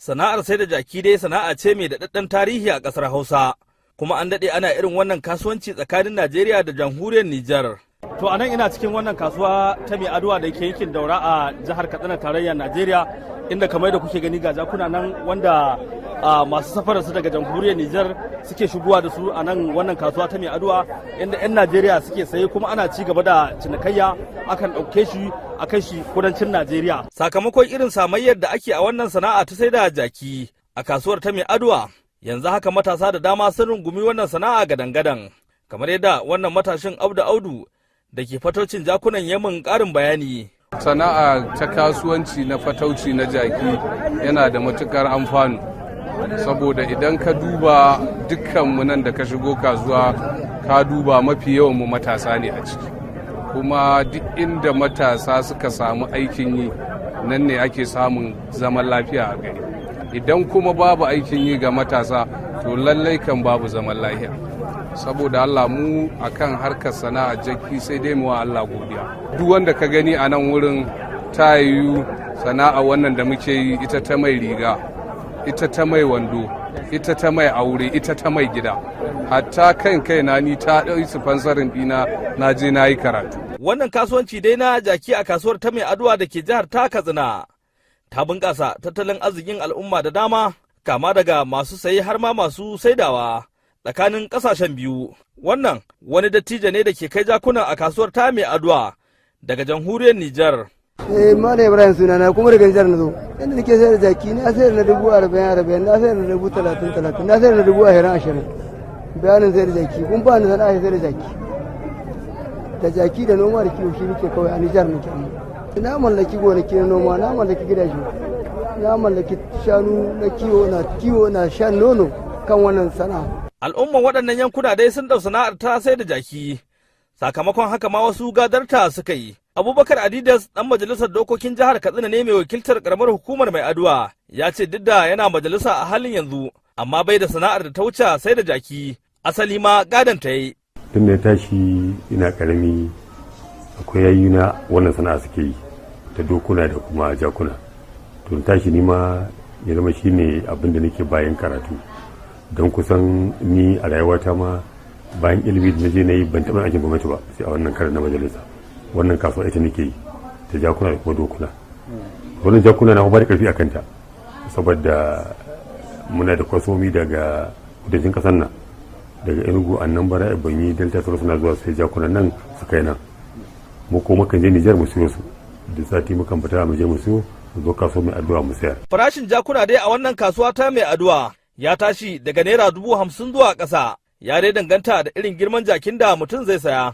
Sana'ar sai da jaki dai sana'a ce mai daɗaɗɗen tarihi a ƙasar Hausa. Kuma an daɗe ana irin wannan kasuwanci tsakanin Najeriya da jamhuriyar Nijar. To a nan ina cikin wannan kasuwa ta Mai Aduwa da ke yankin Daura a jihar Katsina, tarayyar Najeriya, inda kamar da kuke gani ga jakuna nan wanda masu safarar su daga jamhuriyar Nijar suke shigowa da su a nan wannan kasuwa ta Mai Aduwa, inda 'yan Najeriya suke saye kuma ana ci gaba da cinikayya, akan ɗauke shi a kai shi kudancin Najeriya. Sakamakon irin samayyar da ake a wannan sana'a ta sai da jaki a kasuwar ta Mai Aduwa, yanzu haka matasa da dama sun rungumi wannan sana'a gadan-gadan. Kamar yadda wannan matashin Audu Audu da ke fataucin jakunan ya mun ƙarin bayani. Sana'a ta kasuwanci na fatauci na jaki yana da matukar amfanu, saboda idan ka duba dukkanmu nan da ka shigo kasuwa ka duba, mafi yawan mu matasa ne a ciki. Kuma duk inda matasa suka samu aikin yi, nan ne ake samun zaman lafiya a gari. Idan kuma babu aikin yi ga matasa, to lallai kan babu zaman lafiya. Saboda Allah, mu akan harkar sana'a jaki sai dai mu wa Allah godiya. Duk wanda ka gani a nan wurin, ta yiwu sana'a wannan da muke yi ita ta mai riga, ita ta mai wando, ita ta mai aure, ita ta mai gida, hatta kan kaina ni ta ɗau sponsoring ɗina na je na yi karatu. Wannan kasuwanci dai na jaki a kasuwar ta Mai Aduwa da ke jihar ta Katsina ta bunƙasa tattalin arzikin al'umma da dama, kama daga masu saye har ma masu saidawa tsakanin ƙasashen biyu. Wannan wani dattijo ne da ke kai jakuna a kasuwar ta Mai Aduwa daga jamhuriyar Nijar. Eh, Malam Ibrahim sunana, kuma daga Nijar na zo. Yadda nake sayar da jaki, na sayar na 40,000 40, na sayar na 30,000 30, na sayar na 20,000 20. Bayanin sayar da jaki, kun ba ni sana'a sayar da jaki. Da jaki da noma da kiwo shi nake kawai, a Nijar nake amma. Na mallaki gonaki na noma, na mallaki gidaje, na mallaki shanu na kiwo, na kiwo, na shan nono kan wannan sana'a. Al'umman waɗannan yankuna dai sun ɗau sana'ar ta sai da jaki, sakamakon haka ma wasu gadarta suka yi. Abubakar Adidas ɗan majalisar dokokin jihar Katsina ne mai wakiltar ƙaramar hukumar Mai Aduwa, ya ce duk da yana majalisa a halin yanzu, amma bai da sana'ar da ta wuce sai da jaki, asali ma gadon ta yi. Tun da ya tashi ina karami, akwai yayyuna wannan sana'a suke yi ta dokuna da kuma jakuna. To tashi ni ma ya zama shine abin da nake bayan karatu, don kusan ni a rayuwata ma bayan ilimi da naje na yi, ban taɓa aikin gwamnati ba sai a wannan karin na majalisa. Wannan kasuwa ita nake yi ta jakuna da kuma dokuna. Wannan jakuna na ba da karfi a kanta, saboda muna da kwasomi daga kudancin kasar nan, daga Enugu, Anambra, Ebonyi, Delta, sauran suna zuwa sai jakunan nan su kai nan. Mu ko mukan je Nijar mu siyo su. Da sati mukan fita mu je mu siyo, mu zo kasuwa Mai Aduwa mu sayar. Farashin jakuna dai a wannan kasuwa ta Mai Aduwa ya tashi daga naira 50,000 zuwa ƙasa, ya dai danganta da irin girman jakin da mutum zai saya.